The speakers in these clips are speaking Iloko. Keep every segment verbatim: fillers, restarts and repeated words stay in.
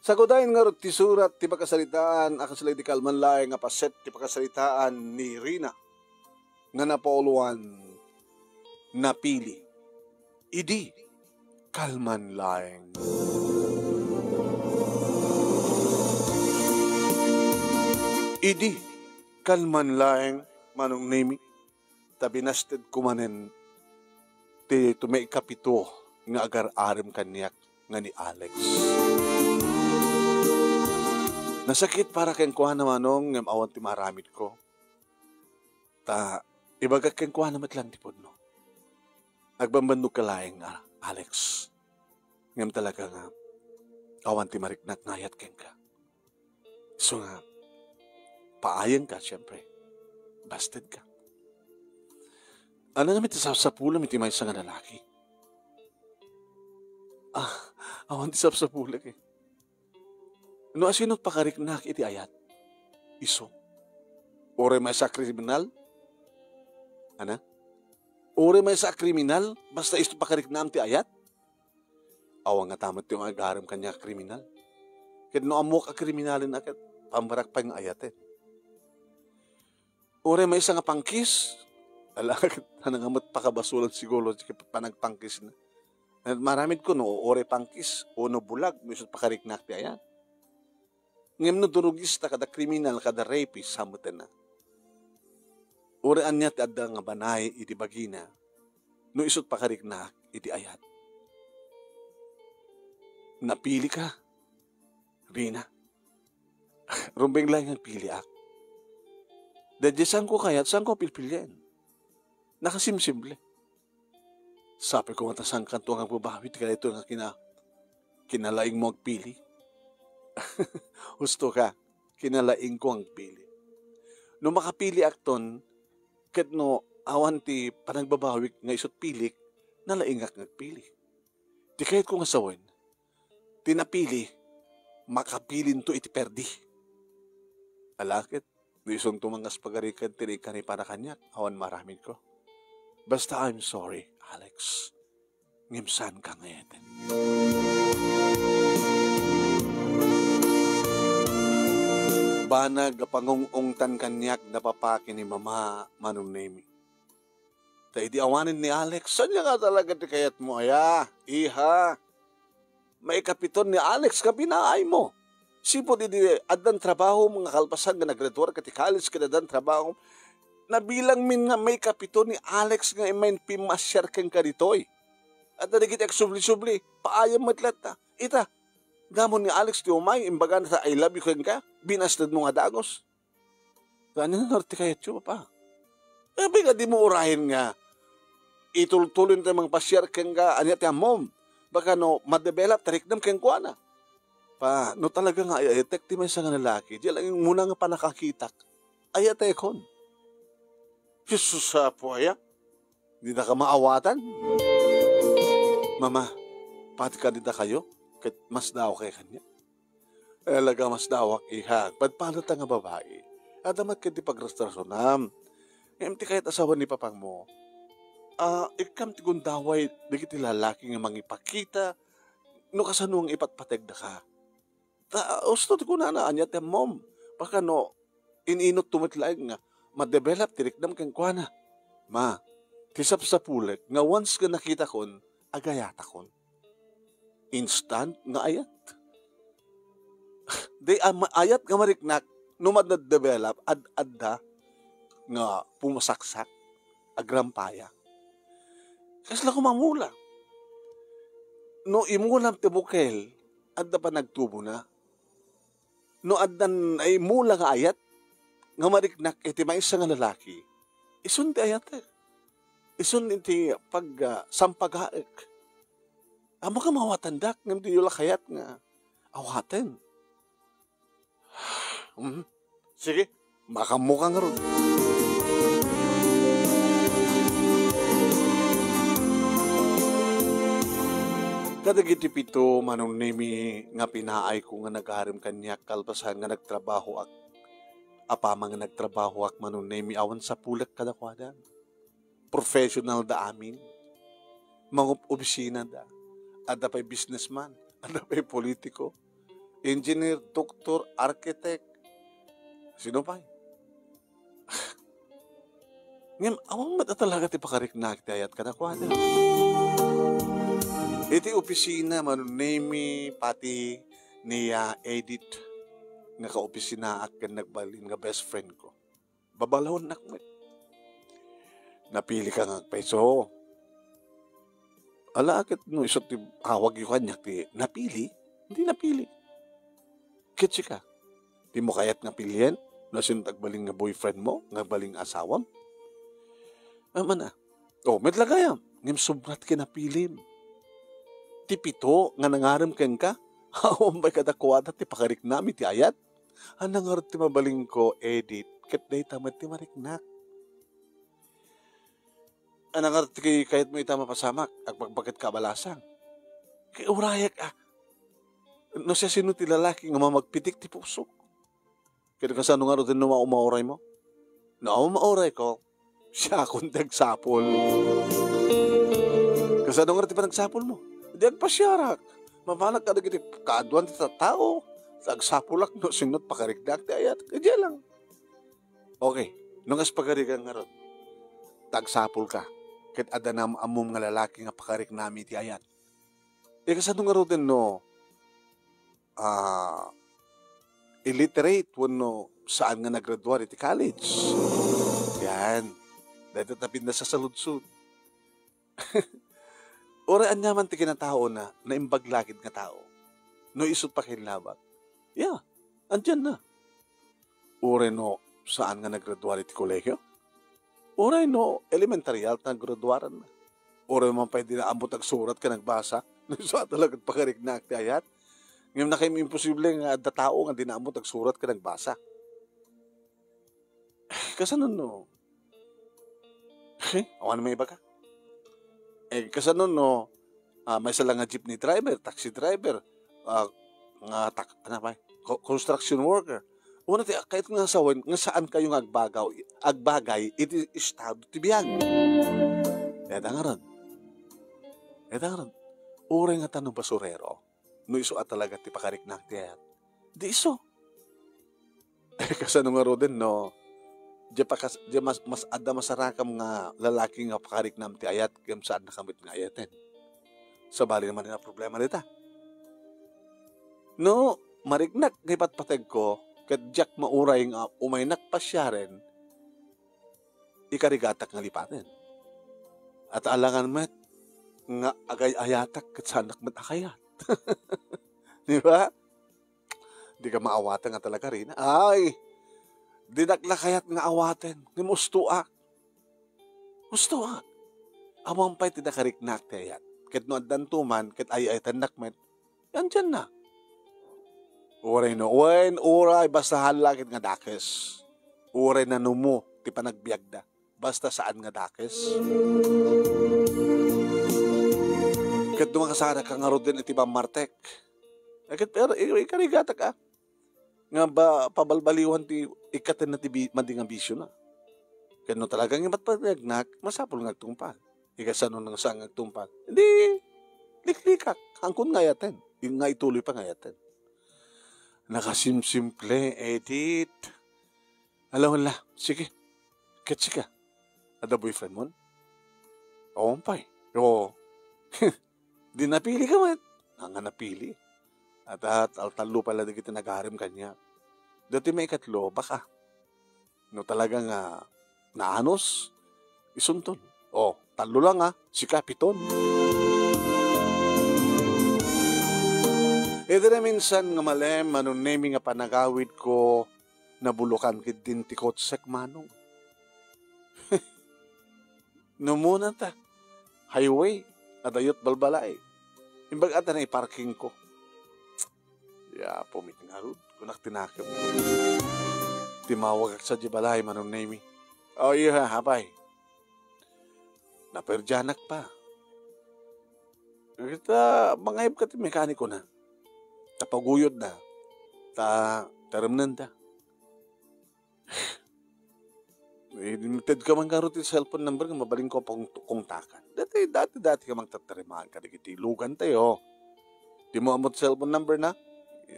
Sagudayen ngarud ti surat ti pakasaritaan a kasla idi kalman laeng nga paset ti pakasaritaan ni Rina nga napauluan, napili. Idi kalman laeng. Idi kalman laeng, Manong Nemi, ta binastedko manen ti tumaikapito nga agar-arem kaniak nga ni Alex. Nasakit para kenkuana, Manong, ngem awan ti maaramidko. Ta ibagak kenkuana met laeng ti pudno. Agbambannogka laeng, a, Alex. Ngem talaga nga awan ti mariknak nga ayat kenka. Isu nga, paayenka, siempre. Bastedka. Ania ngamin ti sapsapulem iti maysa nga lalaki? Ah, awan ti sapsapulek, eh. No asino ti pakariknak iti ayat? Isu. Uray maysa a kriminal? Ania? Uray maysa a kriminal, basta isu ti pakariknam ti ayat? Awan ngata met ti agarem kaniak a kriminal. Ket no ammok a kriminalen a ket, pammarak pay nga ayaten. Uray maysa nga pangkis, ala, ket ania nga met pakabasolan siguro ti panagpangkisna. Maaramidko no uray pangkis, o no bulag, no isu ti pakariknak ti ayat. Ngem no drogista kada kriminal, kada rapist, sa metten a. Uray ania ti adda nga banay iti bagina, no isu ti pakariknak iti ayat. Napilika, Rina. Rumbeng laeng nga agpiliak. Daydiay saanko kayat, saanko pilpilien. Nakasimsimple. Sapay koma ta saankanto nga agbabawi ti kadaytoy nga kina-, kinalaingmo agpili. Husto ka, kinalaingko agpili. No makapiliakton, ket no awan ti panagbabawik nga isut pilik, nalaingak nga agpili. Ti kayatko nga sawen, ti napili, makapilinto iti perdi. Ala ket, no isunto man nga agpagarikan ti naikaripana kaniak, awan maaramidko. Basta, I'm sorry, Alex. Ngem saanka nga ayaten. Banag a pangung-ungtan kaniak da papa ken ni mama, Manong Nemi. Ta idi awanen ni Alex, ania nga talaga ti kayatmo aya, iha? Maikapiton ni Alex nga binaaymo. Sipud idi addan trabahom nga kalpasan nga naggraduar ka ti college ket addan trabahom, nabilangmin nga maikapiton ni Alex nga immay pimmasiar kenka ditoy. Adda dagiti agsubli-subli, paayam met latta. Ita, damo ni Alex ti umay, imbagana ta I love you kenka, binastedmo nga dagus. Ania ngarud ti kayatyo, Papa? Apay nga dimo urayen nga itultuloy tayo mangpasiar kenka, ania ti ammom? Baka no ma-develop, tariknam kenkuana. Pa, no talaga nga ay-ayatek ti maysa nga lalaki, di lang yung muna nga panakakitak, ayatekon. Jesus, apo aya? Di na ka maawatan? Mama, pati ka di da kayo, ket masdaawak kaniak. Talaga masdaawak, iha, padpadatta nga babai. Adda met ket ti pagrasrasunam. Ngem ti kayat a sawen ni papangmo, a, ikkam ti gundaway dagiti lalaki nga mangipakita no kasano nga ipatpategda ka. Ta, usto ti kunana, ania ti ammom? Baka no, in-inutto met laeng nga ma-develop ti riknam kenkuana. Ma, ti sapsapulek nga once nga nakitakon, agayatakon. Instant nga ayat. Di, ah, ma-, ayat nga mariknak, no ma-develop, ad-adda nga pumasaksak, agrampaya. Kasla koma mula. No imulam ti bukel, adda panagtubona. No addan ay mula nga ayat, nga mariknak iti maysa nga lalaki, isun ti ayatek. Isun iti pag, ah, sampagaek. Ammok nga mawatandak, ngem diyo la kayat nga awaten. Mm. Sige, makammo ka ngarud. Kadagiti pito, Manong Nemi, nga pinaayko nga nagarem kaniak kalpasan nga nagtrabahoak. Apaman nga nagtrabahoak, Manong Nemi, awan sapulek kadakuada. Professional da amin. Mangob-obisina da. Adda pay businessman. Adda pay politiko. engineer, doktor, architect, sino pay? Ngem awan met a talaga ti pakariknak ti ayat kadakuada. Iti opisina, Mano Nemi, pati ni, ah, Edith, nga kaopisinaak ken nagbalin nga best friend ko. Babalawennak met. Napili ka nga agpayso. Ala, ket no isu ti awagyo kaniak ti napili, di napili. Ket sika, dimo kayat nga pilien no sino ti agbalin nga boyfriend mo, nga agbalin nga asawam? Aman a. O, met la gayam, ngem sobra ti kinapilim. Ti pito nga nangarem kenka, awan pay kadakuada ti pakariknam iti ayat. Ania ngarud ti mabalinko, Edith, ket dayta met ti mariknak? Ania ngarud ti kayatmo ita mapasamak? Agbagbaket ka a balasang. Ket urayak a. No siasino ti lalaki nga mamagpitik ti pusok? Ket kasano ngarud no mao-, mauraymo? No, maurayko, siakon ti agsapul. Kasano ngarud ti panagsapulmo? Di agpasiarak. Mapanak kadagiti kaaduan ti tattao. Ta agsapulak no sino ti pakariknak ti ayat. Idiay lang. Okay. No kas pagarigan ngarud, ta agsapulka. Ket adda nam-, ammom nga lalaki nga pakariknami ti ayat. E, kasano ngaruden no, ah, illiterate wenno saan nga naggraduar iti college? Yan. Dayta tapin na sa saludsod. Uray aniaman ti kinataona, naimbag la ket nga tao. No isut pakainlabak. Ya, andiyan na. Uray no saan nga naggraduar iti kolegio? Uray no elementarya ti naggraduaranna? Uray man pay di naammot agsurat ken agbasa? No isu a talaga ti pakariknak ti ayat. Ngem nakaim-, imposible nga adda tao nga di naammot agsurat ken agbasa. Kasano no? Eh, awan maibaga. Eh, kasano no, ah, maysa la nga jeepney driver, taxi driver, ah, nga tak-, ano ba? Co-, construction worker. Una ti, kahit nga sawen, nga saan kayo nga agbagaw, agbagay, iti estado ti biag. Deta nga ron. Deta nga ron. Uray nga tano basurero. No isu a talaga ti pakariknak ti ayat. Di isu. Kasano ngaruden no, di pakas-, di mas, mas adda masarakam nga lalaki nga pakariknam ti ayat ken saannaka met nga ayaten. Sabali naman nga problema dita. No, mariknak nga ipatpategko, ket diak mauray nga umaynak pasiaren, ikarigatak nga lipaten. At alangan met nga agay-ayatak ket saanak met a kayat. Di ba? Di ka maawaten nga talaga, Rina. Ay, dinak la kayat nga awaten. Ngem ustoak. Ustoak. Awan pay ti nakariknak ti ayat. Ket no addanto man, ket ay-ayatennak met, andiyan na. Uray no, wen, uray, basta haan la ket nga dakes. Uray nanumo ti panagbiagda. Basta saan nga dakes. Ket no makasarak ka ngaruden iti bammartek. Ket pero, i-, ikarigatak, ah. Nga ba, pabalbaliwan ti ikkatenna ti bi-, madi nga bisio na. Ket no talaga nga imatpatayagnak, masapul nga agtungpal. Ikasano nga saan nga agtungpal? Di, liklikak. Angkon nga ayaten. Nga ituloy pa nga ayaten. Nakasimsimple, Edith. Ala, wala. Sige. Ket sika, adda boyfriend mon? Awan pay. Oo. Di napili ka met. Nga napili. At, at taltallo pala dagiti nagarem kaniak. Dati maikatlo, baka. No talaga nga naanus, isunton. O, tallo lang, ah. Sika, piton. Iti naminsan nga malem, Mano Nemi, nga panagawidko, nabulokan ketdin ti kotsek, Manong. No umuna ta, highway, adda iyot balbalae. Imbag adda naiparkingko. Ya, pumit ngarud, kunak ti nakemko. Timawagak sadiay balay, Manong Nemi. O, iya, apay. Naperdianak pa. Ket, ah, mangayab ka ti mekaniko na. Ta paguyodna. Ta taremnenda. Eh, tedka man ngarud ti cellphone number nga mabalinko a pang-, kontakan. Dati, dati, dati ka mangtattarimaan kadagiti ilugantayo. Dimo ammo ti cellphone number na?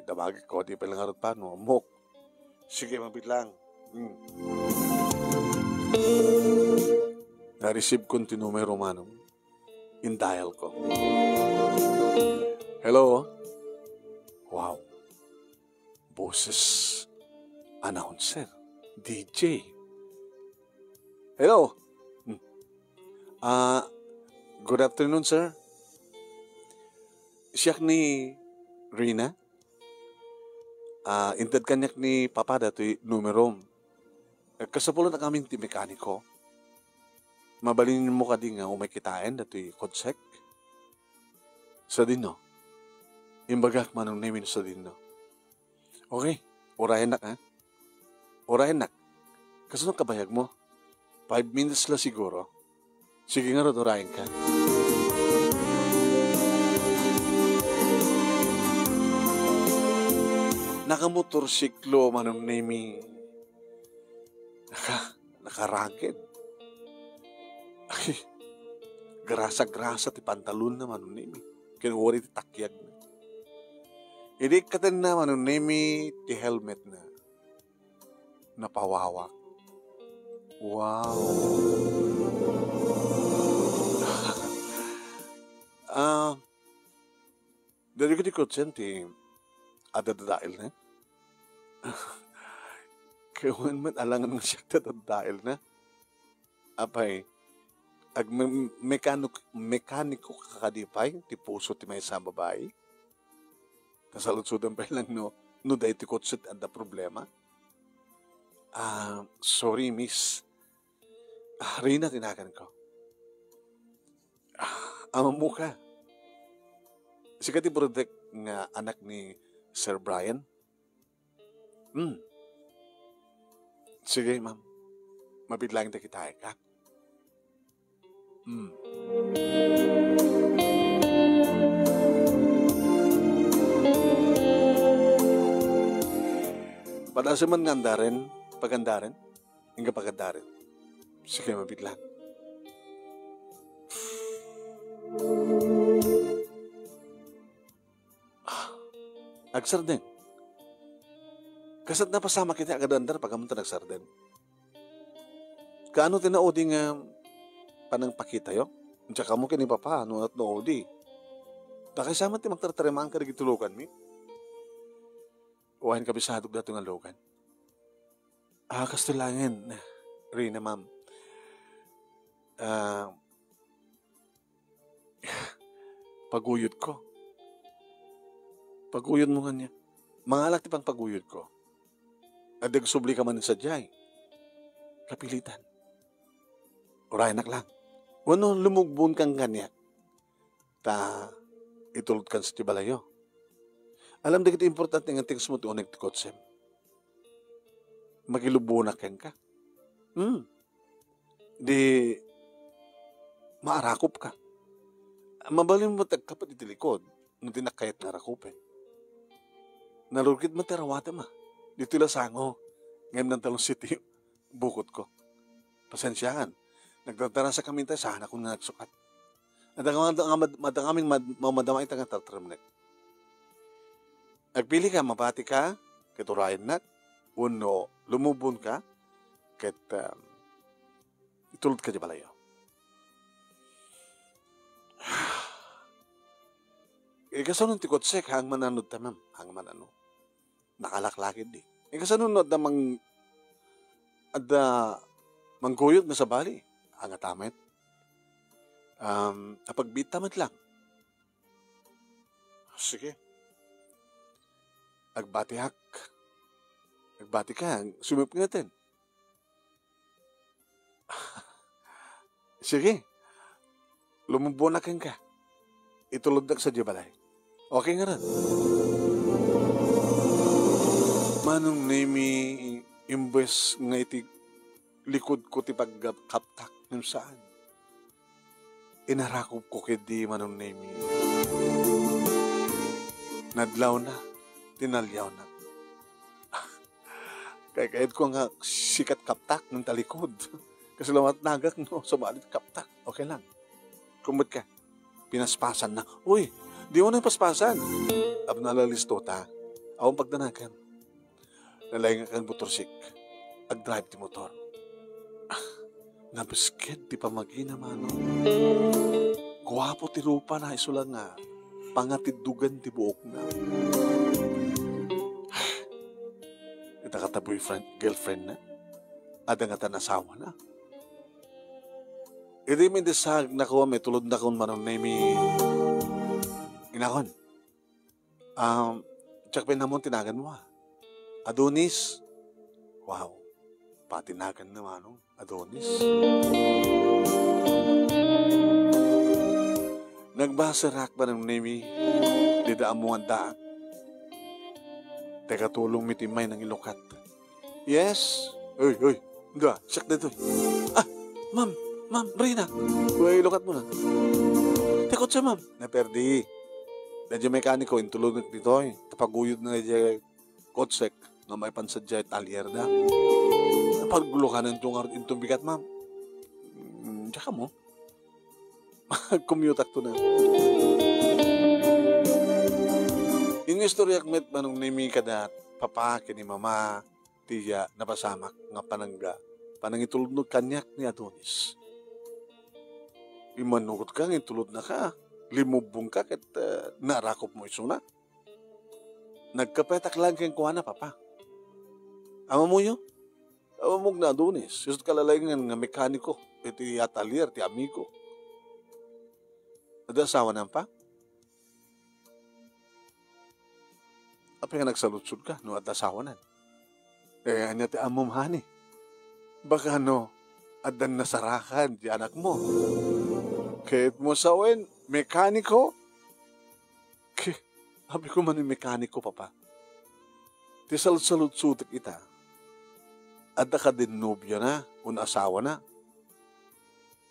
Damagek ko, di pay la ngarud pano, ammok. Sige, mabiit lang. Hmm. Na-receive ko ti numero, manong. In-dial ko. Hello? Wow. Boses announcer. D J. Hello? Hmm. Ah, good afternoon, sir. Siak ni Rina. Ah, inted kaniak ni Papa datoy numerom. Eh, kasapulan a kami ti mekaniko. Mabalinmo kadi nga umay kitaen datoy kotsek? Sadino? Imbagak manong Nemi no sadino. Okay, urayennak, ha? Urayennak. Kasano kabayagmo? Five minutes la siguro. Sige ngarud, urayenka. Nakamotorsiklo manong Nemi. Naka, nakaragid. Ay, grasa-grasa ti pantalonna manong Nemi. Ken uray ti takyagna. Idi ikkatenna manong Nemi ti helmetna. Napawawak. Wow. Ah, dagiti kotsen ti adda dadaelna? Kawan met alangan nga siak ti adda dadaelna. Apay, ag-, me-, mekanok-, mekaniko ka kadi pay ti puso ti maysa a babai? Kasaludsodan pay lang no, no daytoy kotse ti adda problema? Ah, sorry, miss. Ah, Rina ti naganko. Ah, ammoka. Sika ti broadek nga anak ni Sir Brian? Hmm. Sige, ma'am. Mabiit lang ta kitaek, ha? Hmm. Padasem man nga andaren, pagandaren, inka pagandaren. Sige, mabiit lang. Ah, agsardeng. Kasat napasamak iti aganda-andar, pagamun ta nagsardeng. Kaano ti naudi nga panangpakitayo? Diak ammo ken ni Papa, no, naudi. Dakaysa met ti mangtartarimaan kadagiti loganmi. Wen, kabisadok dato nga logan. Ah, kastoy laengen, Rina, ma'am. Ah, paguyodko. Paguyodmo nganyan. Mangalak ti pangpaguyodko. Adda agsublika man sadiay. Kapilitan. Urayennak lang. Wenno, lumugbonkan kaniak. Ta itulodkan sadiay balayyo. Alam dagiti importante nga things mo ti uneg ti kotsem. Makilubbonak kenka. Hmm. Di maarakopka. Mabalin mo ti agkapat iti likod no di kayat nga arakopen. Narugit man ti arawatem, a. Ditoy la sango. Ngem nagtalon siti bukotko. Pasensiaan. Nagdardarasa kami tay saan a kun nga nagsukat. Adda nga mad-, nga mad-, madda ngamin mad-, mamadama ita nga tartaremnek. Agpili ka, mabati ka, ket urayennak, wenno lumubon ka, ket, um, itulod ka di balayo. Ikasano ti kotsek, hang mananod ta, ma'am? Hang manano? Nakalaklakid di. Ikasano no adda mang-, adda mangguyod nga sabali? Hang atamet. Um, apagbiit ta met lang. Sige. Agbatiak. Agbati ka, sumipngetan. Sige. Lumubbonak kenka. Itulodnak sadiay balay. Okay ngarud. Manong Nemi, imbes nga iti likodko ti pagkaptak, ngem saan. Inarakopko ketdi, Manong Nemi. Nadlawna, tinaliawna. Kaykayatko nga sika ti kaptak, ngem ta likod. Kasla matnagak, no? Sabali ti kaptak. Okay lang. Kumbet ka. Pinaspasan na. Uy, di mo na paspasan. Abnalalisto ta. Awan pagdanagan. Nalaingak nga agmotorsik. Agdrive ti motor. Ah, nabesked ti pamagina, Manong. Guapo ti rupana, isu la nga pangatiddogan ti buokna. Ita kata boyfriend, girlfriendna? Adda ngatan asawana? Idi mindisag nako, mitulod nako, Manong Nemi. Inakon. Um, check pin amon ti naganmo, ah. Adonis. Wow. Patinagan na, Manong. Adonis. Nagbaserak, Manong Nemi. Dida ammo nga addaak. Teka, tulong mi ti may nangilukat. Yes? Uy, uy. Dua, siak ditoy. Ah, ma'am, ma'am, Rina. Uy, ilukat mo na. Ti kotse, ma'am. Naperdi. Dadya mekaniko, intulodek ditoy. Tapaguyod na dadya kotsek nga maipan sadiay talyer da. Paglukanan to nga inton bigat, ma'am. Mm, diak ammo. Commuteak to na. Inistoryak met, Manong Nemi, kada papa ken ni mama ti, ah, napasamak nga panangga, panangitulodno kaniak ni Adonis. Immanugotka nga intulodnaka, limubbongka ket, ah, narakopmo isuna. Nagkapetak laeng kenkuana, Papa. Ammoyo? Ammok ni Adonis, isu ti kalalaingan nga mekaniko iti atalier ti amigo. Adda asawanan, Pa? Apay nga nagsaludsodka no adda asawanan? Eh, ania ti ammom, honey? Baka no, addan nasarakan ti anakmo. Ket mo sawen, mekaniko? Ki, abi ko man mekaniko, Papa. Ti saludsaludsodek ita, adda kadin nobiana wenno asawana?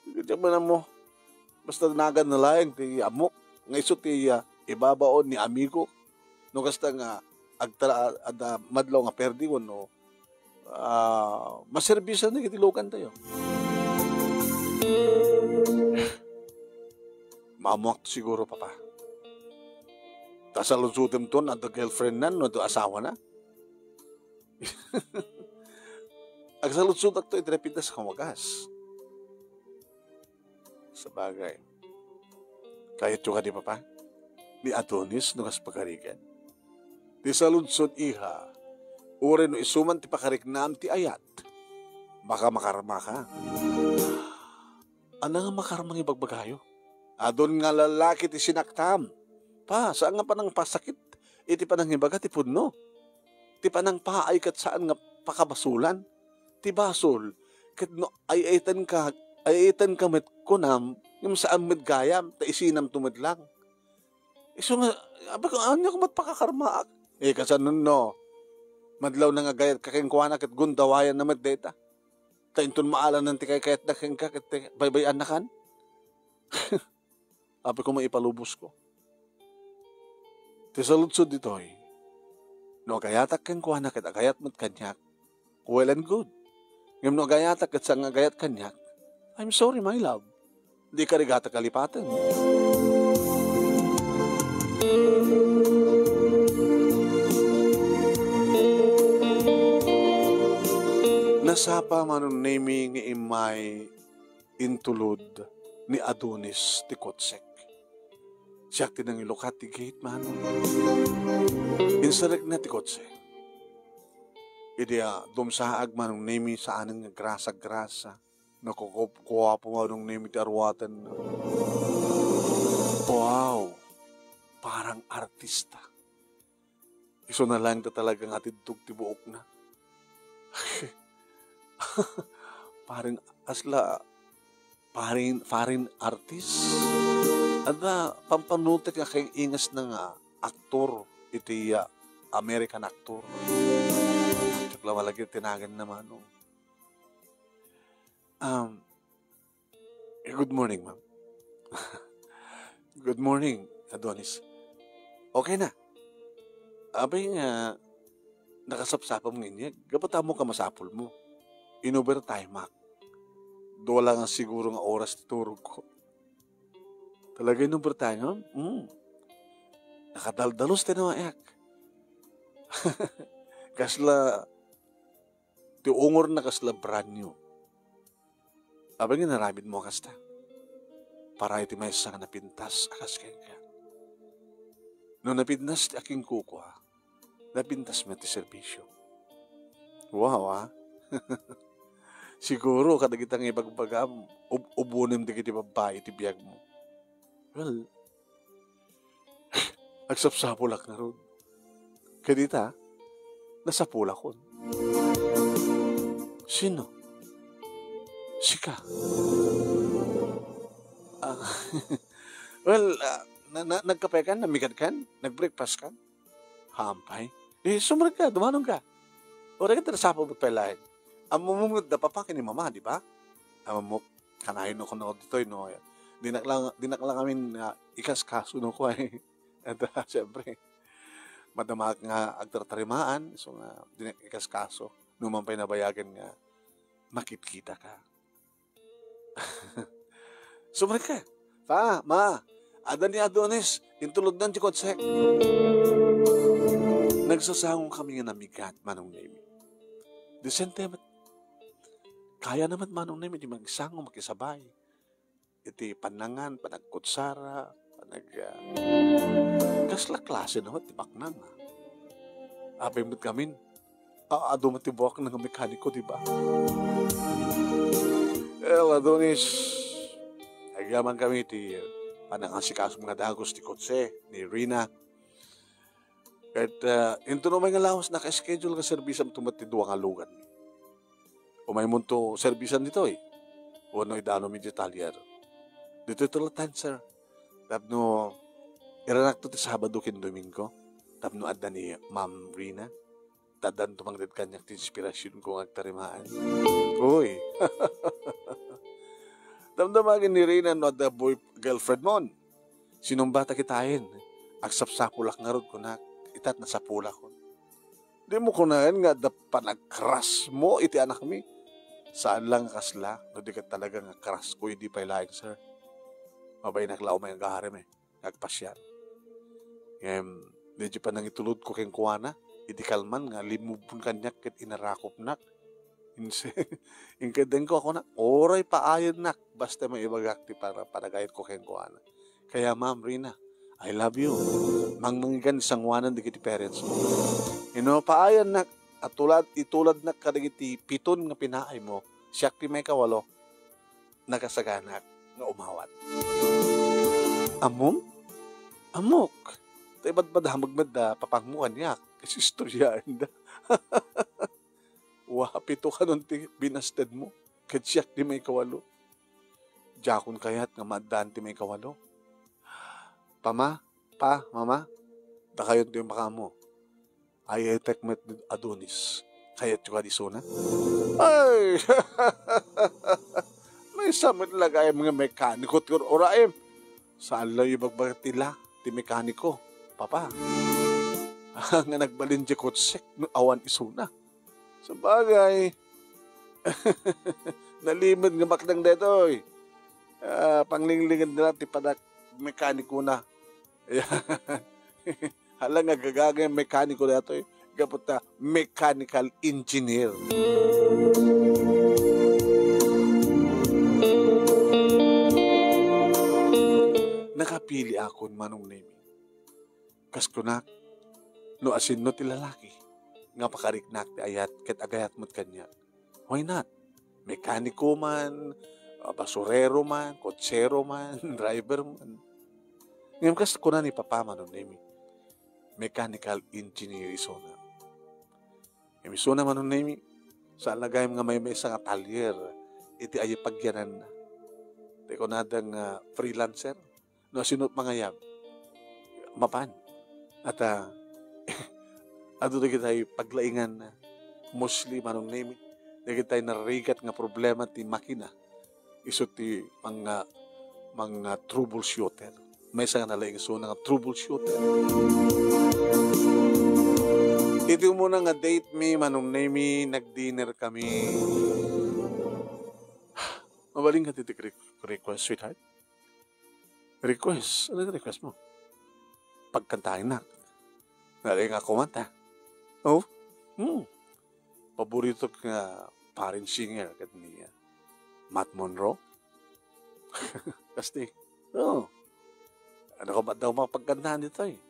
Diak man ammo. Basta naganna laeng ti ammok nga isu ti, ah, ibabaon ni amigo. No kasta nga agtala, adda madlaw nga perdi wenno, ah, maserbisan dagiti lugantayo. Maammoak siguro, Papa. Ta saludsodem ton adda girlfriendna wenno adda asawana? Agsaludsodakto iti napintas a kumagas. Sabagay. Kayatyo kadi, Papa? Ni Adonis no kas pagarigan. Ti saludsod, iha, uray no isu man ti pakariknam ti ayat, baka makarmaka. Ania nga makarma nga ibagbagayo? Adun nga lalaki ti sinaktam. Pa, saan nga panangpasakit iti panangibaga ti pudno. Ti panangpaay ket saan nga pakabasolan. Ti basol, ket no ay-ayatenka, ay-ayatenka met kunam, ngem saan met gayam, ta isinamto met lang. Isu nga, abi ko, ania ko met pakakarmaak? Eh, kasano no? Madlaw na nga gayatka kenkuana ket gundawayanna met dayta. Ta inton maalanan ti kaykayatna kenka ket ti baybay-annakan. Apay koma ipalubosko. Ti saludsod ditoy, no agayatak kenkuana ket agayat met kaniak, well and good. Ngem no agayatak ket saan nga agayat kaniak, I'm sorry, my love. Dika rigat a kalipaten. Nasapa, Manong Nemi, nga immay intulod ni Adonis ti kotsek. Siak ti nangilukat ti gate, Manong. Inserrekna ti kotse. Idi, ah, dumsaag, Manong Nemi, saanen nga grasa-grasa. Nakukup-, kuwapo, Manong Nemi, ti aruaten. Wow! Parang artista. Isuna laeng ta talaga nga atiddog ti buokna. Parang asla, foreign, foreign artist. Adda pampanunotek nga kay ingasna nga aktor iti, ah, American actor. Diak la malagip ti naganna, Manong. Um, eh, good morning, ma'am. Good morning, Adonis. Okay na. Apay nga nakasapsapam nga inyeg. Gapu ta ammok a masapulmo. In-overtimeak. Dua la nga siguro nga oras ti turogko. Talaga in-overtime, ha? Mm. Nakadaldalus ti nawayak. Kasla, ti ungorna kasla brand new. Apay nga inaramidmo a kasta? Para iti maysa nga napintas a kas kenka. No napintas ti akinkukua, napintas met ti serbisio. Wow, ah. Siguro, kadagita nga ibagbagam, ub-, ubunem dagiti babbai ti biagmo. Well, agsapsapulak ngarud. Ket ita, nasapulakon. Sino? Sika? Ah, well, ah, na, na, nagkape kan? Namigad kan? Nag-breakfast kan? Hampay? Eh, sumrek ka, dumanon ka. Uray ka, nasapul met pay laeng. Ammom met da papa ken ni mama, di ba? Ammom, kanayon no kuno ditoy, no? Dinak lang, dinak lang amin nga ikaskaso no ko ay. Ata, siyempre, madama nga agtartarimaan, so nga, dinak ikaskaso. Numan pay nabayagan nga makitkita ka. Sumrek ka. Pa, ma, adda ni Adonis, intulodnan ti kotsek. Nagsasango kami nga namigat, Manong Nemi. Disente met. Kayana met, Manong Nemi, ti magsango, makisabay. Iti panangan, panagkutsara, panag-, ah, kasla klase na met ti baknang, ah. Apay met ngamin, a-, adu met ti buakna nga mekaniko, di ba? Well, Adonis, agyaman kami ti panangasikaso nga dagus ti kotse ni Rina. Ket, ah, inton umay nga lawas, naka-schedule nga serbisam to met ti dua nga lugan. Umay monto serbisan ditoy, wenno idanum iti talyer. Ditoy to latta, sir. Tapno iranak to ti Sabado ken Domingo. Tapno adda ni Ma'am Rina. Taddan tumangted kaniak ti inspirasyon ko nga agtarimaan. Uy! Damdama ken ni Rina no adda boy-, girlfriend mon. Sinumbata kitaen. Agsapsapulak ngarud, kunak. Itat nasapulakon. Dimo kunaen nga adda panagkrasmo iti anakmi. Saan lang nga kasla, no di ket talaga nga crush ko, idi pay laeng, sir. Mabainak la umay nga agarem, eh. Agpasiar. Ngem, diay panangitulodko kenkuana, idi kalman nga limmubon kaniak ket inarakopnak. Inse-, inkeddengko a kuna, uray paayennak, basta maibagak ti para-, panagayatko kenkuana. Kaya, Ma'am Rina, I love you. Mangmangigan sanguanan dagiti parents mo. Inno paayannak, a tulad, ituladnak kadagiti piton nga pinaaymo, siak ti maikawalo, nakasaganak nga umawat. Ammom? Ammok. Ta ibadbadamag met da papangmo kaniak, kas istoryaenda. Wa, pito kanon ti binastedmo, ket siak ti maikawalo. Diakon kayat nga maaddaan ti maikawalo. Pama, pa, mama, dakayon ti makaammo. Ay, etek met ni Adonis. Kayatyo kadi isuna? Ay! Maysa met la gayam nga mekaniko ti ur-uraem. Saan la ibagbaga ti la, ti mekaniko, papa. Nga nagbalin ti kotsek no awan isuna. Sabagay, nalimed nga baknang daytoy. Ah, panglinglinged na lang ti padak mekaniko na. Hala nga gagagay mekaniko daytoy. Gapu ta mechanical engineer. Nakapili akon, Manong Nemi. Kas kunak, no asinno ti lalaki nga pakariknak ti ayat ket agayat met kaniak, why not? Mekaniko man, ah, basurero man, kotsero man, driver man. Ngem kas kuna ni Papa, Manong Nemi, mechanical engineer isuna. Ngem isuna, Manong Nemi, saan la gayam nga maymaysa nga talyer iti aya pagyananna. Ti kunada nga freelancer. No, sino mangayab? Mapan. At, ah, adu dagitay paglaingan, mostly, Manong Nemi, dagitay narigat nga problema ti makina. Isu ti mga, mga troubleshooter. Maysa nga nalaing isuna nga troubleshooter. Iti umuna nga date mi, Manong Nemi, nag-dinner kami. Mabalin ka ti request, sweetheart? Request? Ano yung request mo? Pagkantahin na. Nalaing nga kumanta. Oh? Hmm. Paboritok nga foreign singer ket ni, ah, Matt Monro. Kasti. Oh. Ano ka ba daw mapagkantahan ditoy?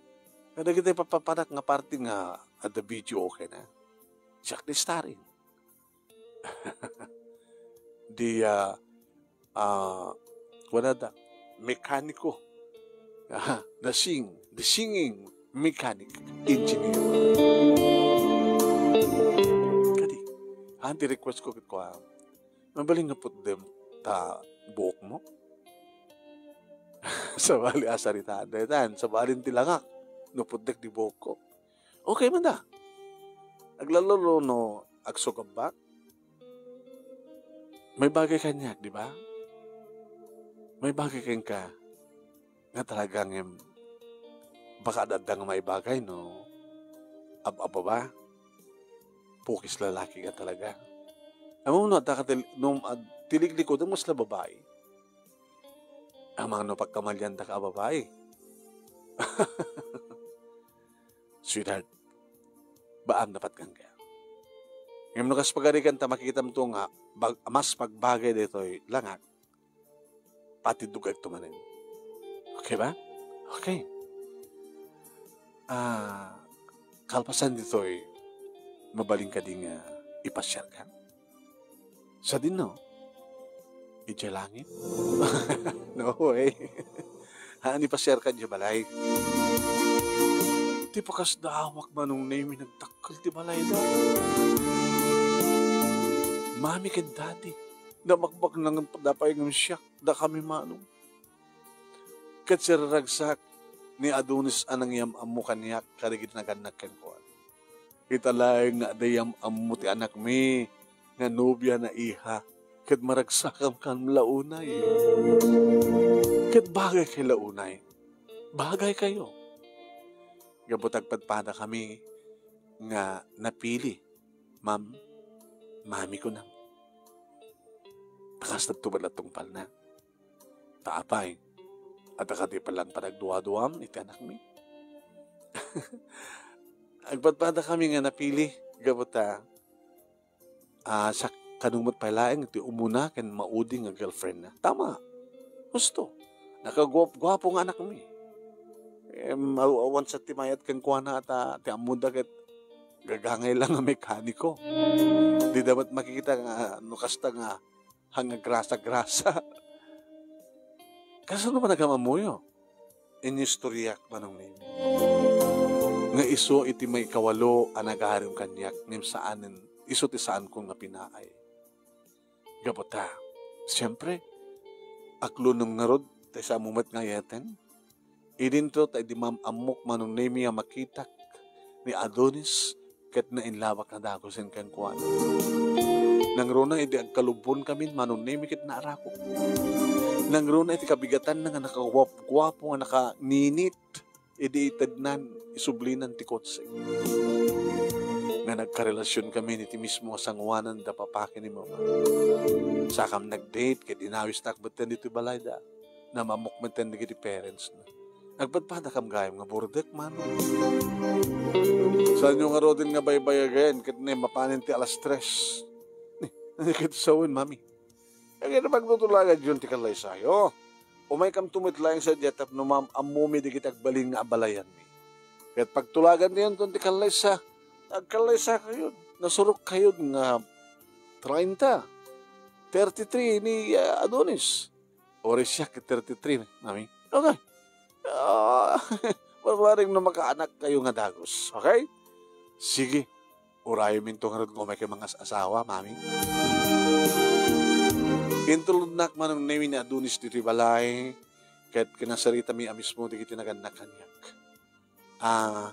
Kadagiti papapanak nga parte nga adda video, okay na. Siak ti starring. Di, ah, ah, wala da. Mekaniko. Ah, the sing, the singing mechanic engineer. Kadi, han ti request ko ket kua, mabalin nga putdem ta buokmo? Sabali a sarita, daytan, sabalin ti langak, no putdek di buokko. Okay man da. Aglalalo no agsugabbak. May bagay kaniak, di ba? May bagay kenka nga talaga ngem baka adda nga maibagay no ab-, ababa. Pukis lalaki nga talaga. Ammom no adda ka til-, no ad-, tiliglikod, mas la babae. Ammom no pagkamalian da ka a babae. Sweetheart, baam dapat kangka. Ngem no kas pagarigan ta makikitam to nga bag-, mas pagbagay ditoy langak, patidog agto manen. Okay ba? Okay. Ah, kalpasan ditoy, mabalin kadi nga ipasiar ka? Sadino? Idiay langit? No way. Haan, ipasiar ka idiay balay. Ti pakasdaawak, Manong Nemi, nagdakkel ti balayda. Mami ken Daddy, namakbaknangan da pay ngem siak, dakami, Manong. Ket siraragsak ni Adonis a nangyam-ammo kaniak kadagiti nagannak kenkuana. Ita laeng nga adda yam-ammo ti anakmi nga nobia na iha, ket maragsakam kan la unay. Ket bagay kay la unay. Bagay kayo. Gapu ta agpadpada kami nga napili, ma'am, mami ko na. Takasta to pala tungpal na. Ta apay, adda kadi pay la panagduaduam iti anakmi? Agpadpada kami nga napili, gapu ta, ah, sa-, kano met pay laeng ti umuna ken maudi nga girlfriend na. Tama. Husto. Nakaguap-guapo nga anakmi. Em, aw-, awan sa ti mayat kenkuana ta ti ammoda ket gagangay lang nga mekaniko. Dida met makikita nga no kasta nga han nga grasa-grasa. Kasano man agam-ammoyo? Inistoriak, Manong Nemi, nga isu iti maikawalo a nagarim kaniak, ngem saanen, isu ti saanko nga pinaay. Gapu ta, siempre, aklonam ngarud, ta isu ammo met nga ayaten. Idinto ta idi maam-ammok, Manong Nemi, a makitak ni Adonis ket nainlabak a dagusen kenkuana. Nangruna idi agkalubbon kamin, Manong Nemi, ket naarakok. Nangruna iti kabigatanna nga nakaguap-guapo nga nakaninit idi itednan, isublinan ti kotse. Nga nagkarelasion kamin iti mismo a sanguanan da papa ken ni mama. Sakam nag-date ket inawistak metten ditoy balayda. Naam-ammok metten dagiti parents na. Agpadpadakam gayam nga burdek, Manong. Saanyo ngaruden nga baybayagen ket ni mapanen ti alas tres? Ni, ni ket sawen, Mami. Dagiti pagtutulaganyon ti kallaysayo. Umaykamto met laeng sadiay tapno maam-ammomi dagiti agbalin nga abalayanmi. Ket pagtulagannayonton ti kallaysa, agkallaysakayon. Nasurokkayod nga treinta, thirty-three ni, ah, Adonis. Uray siak ket thirty-three, Mami. Okay. Ah, barbareng no makaanak kayo nga dagus. Okay? Sige. Urayem inton ngarud nga umay kay mangas-asawa, Mami. Intulodnak, Manong Nemi, ni Adonis ditoy balay, ket kinasaritami a mismo dagiti nagannak kaniak. Ah,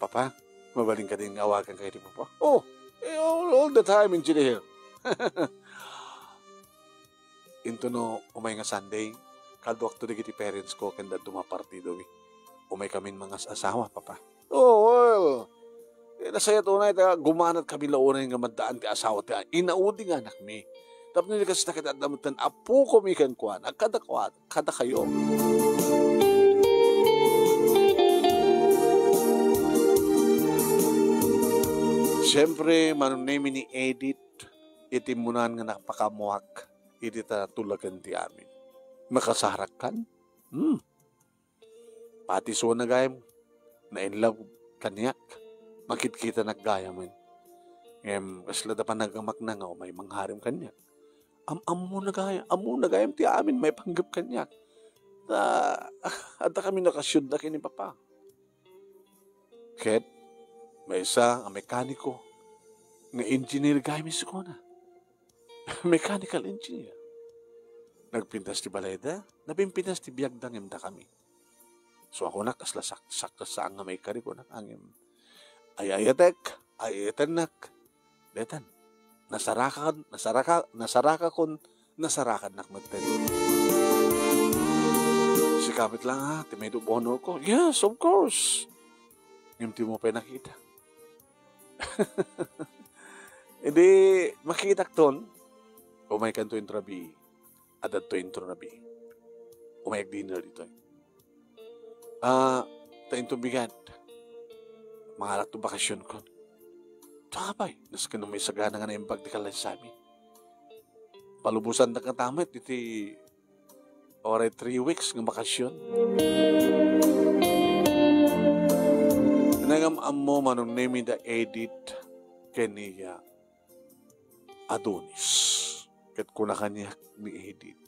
Papa, mabalin kadi nga awagan kayo ti Papa? Oh, eh, all, all the time, Engineer. Intono umay nga Sunday, kaduakto dagiti parents ko ken dadduma a partidomi. Umay kamin mangas-asawa, Papa. Oh, well, eh, nasayat unay ta gumanat kami la unay nga maddaan ti asawa ti inaudi nga anakmi. Tapno di kasta ket adda metten apokomi kenkuana, kada kuan, kada kayo. Siyempre, Manong Nemi, ni Edith, iti immunan nga napakaammoak iti ta natulagan ti amin. Makasarakkan? Hmm. Pati isuna gayam, na-in love kaniak. Makitkitanak gayamen. Ngem, kasla da panagamakna nga umay mangharem kaniak. Am-ammona gayam, ammona gayam ti amin maipanggep kaniak. Ta, adda kami nakasyudda ken ni Papa. Ket maysa a mekaniko nga engineer gayam isu kuna. Mechanical engineer. Nagpintas ti balayda, napinpintas ti biagda ngem dakami. So, ako nak, kasla sak-, sakto saan nga maikari ko nak, ngem ay-ayatek, ay-ayatennak. Daytan, nasarakan, nasaraka, nasarakakon, nasarakannak metten. Sika met lang, ha, ti maid of honor ko. Yes, of course. Ngem dimo pay nakita. Idi makitak ton, umaykanto inton rabii. Adda to inton rabii. Umayek dinner ditoy. Ah, ta inton bigat. Mangalak to bakasion kon. Apay, nasken no maisagana nga naimbag ti kallaysami. Palubosan da katamet iti oray three weeks nga bakasion. Nagam-ammo Manong Nemi da Edith ken ni, ah, Adonis. Ket kuna kaniak ni Edith,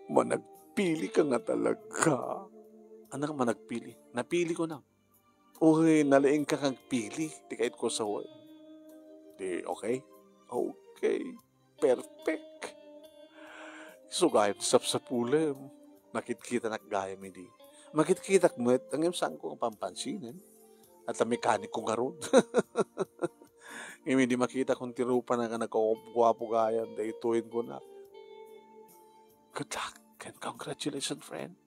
"Managpili ka nga talaga." Anak, managpili. Napili ko na. Uy, nalaing ka nga agpili. Ti kayat ko sawen. Di, okay? Okay. Perfect. Isu gayam ti sapsapulem. Makitkitanak gayam idi. Makitkitak met, ngem saanko nga pampansinen. Adda mekaniko ngarud. Ngem idi makitakon ti rupana nga nagguapo gayam, daytoyen kunak, "Good luck and congratulations, friend."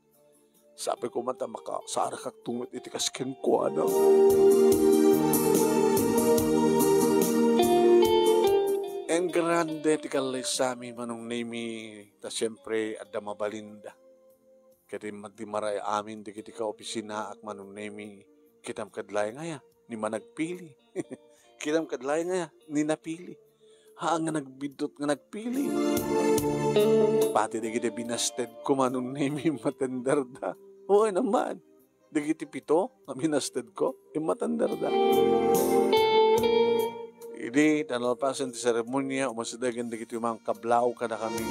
Sapay koma ta makasarakakto met iti kas kenkuana. Engrande ti kallaysami, Manong Nemi, ta siempre, adda mabalinda. Ket imma-, dimmaray amin dagiti kaopisinaak, Manong Nemi, kitam kad laeng aya ni managpili. Kitam kad laeng aya ni napili. Haan nga nagbiddut nga nagpili. Pati dagiti binastedko, Manong Nemi, immatenderda. Wen, ammaan. Dagiti pito nga binastedko, immatenderda. Idi ta nalpasen ti seremonia, umasidegen dagiti mangkablaw kadakami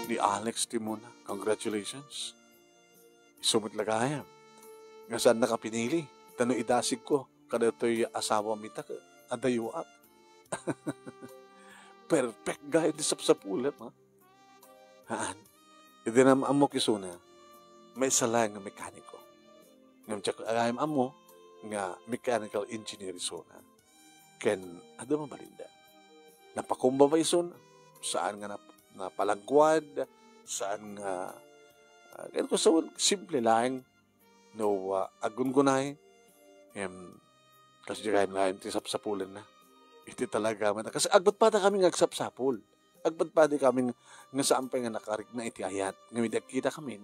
ni Alex Timona. Congratulations. Isu met la gayam nga saannaka pinili, ta no idasigko kadatoy asawam ita, adayoak. Perfect gayam ti sapsapulem, ha? Haan. Idi nam-ammok isuna, maysa laeng nga mekaniko. Ngem diak gayam ammo nga mechanical engineer isuna. Ken adda mabalinda. Napakumbaba isun, saan nga nap-, napalagwad, saan nga, ah, ken kung saan, simple laeng no, ah, aggungunay, em, kas di gayam-gayam ti sapsapulenna. Iti talaga met. Kas agpadpada kami nga agsapsapul. Agpadpada kami nga, nga saan pay nga nakarikna iti ayat. Ngem idi agkita kami,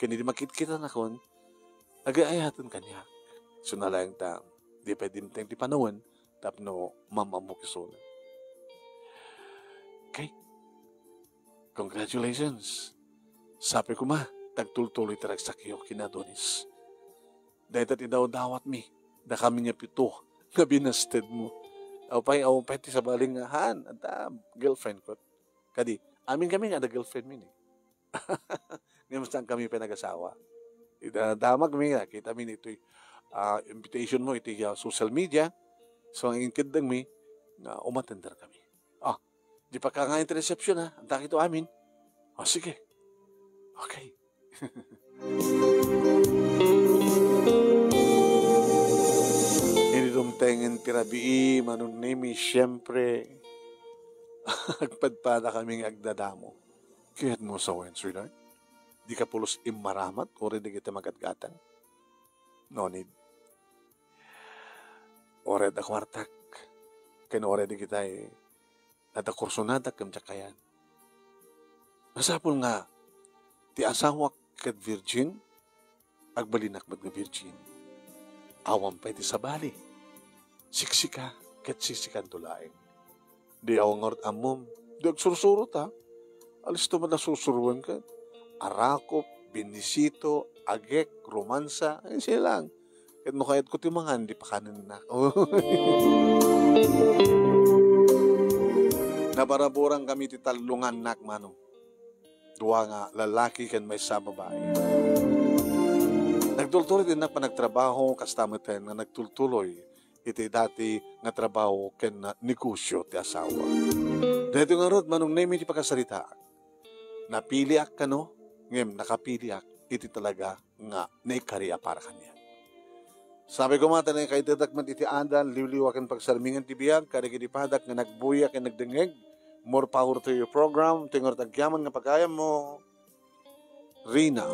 ken idi makitkitanakon, agay-ayaten kaniak. Isu laeng ta, di pay dimteng ti panawen, tapno mam-ammok isuna. Okay. Congratulations. Sapay koma, ta agtultuloy ti ragsakyo ken ni Adonis. Dayta ti dawdawatmi, dakami nga pito nga binastedmo. Aw pay, aw pay ti sabali nga, haan, adda girlfriend ko. Kadi, amin kami nga adda girlfriend mi ni. Ngem saan kami pay nagasawa. Ita, damagmi, nakitami ditoy, ah, invitation mo iti, ah, social media. So, ang inkeddengmi, nga umatender kami. Ah, di pa ka nga interception, ha? Ang takito amin. Ah, sige. Okay. Idi dumtengen ti rabii, Manong Nemi, siyempre, agpadpada kami nga agdadamo. Kayatmo sawen, sweetheart? Di ka pulos immaramat, uray dagiti magatgatang? No need. Uray adda kuartak, ken uray dagitay adda kursonadak ken diak kayan. Masapul nga ti asawak ket virgin, agbalinak met nga virgin. Awan pay ti sabali. Siksika, ket siksikanto laeng. Di awan ngarud ammom. Di agsursuro ta. Alisto man a sursuroen ket. Arakop, binisito, agek, romansa. Ay, siya lang. Ket no kayatko ti mangan, di pakanennak. Nabaraburan kami ti tallo nga annak, Manong. Dua nga lalaki ken maysa a babai. Nagtultuloy ti innak panagtrabaho, kasta met nga nagtultuloy iti dati nga trabaho ken negosio ti asawa. Daytoy ngarud, Manong Nemi, ti pakasaritaan. Napiliak kano, ngem nakapiliak iti talaga nga naikari a para kaniak. Sabi ko met, naikaidedak met iti adal, liwliwa ken pagsarmingan ti biag, kadagiti padak nga nagbuya ken nagdengngeg. More power to your program. Ti ngarud agyaman nga pagayammo, Rina.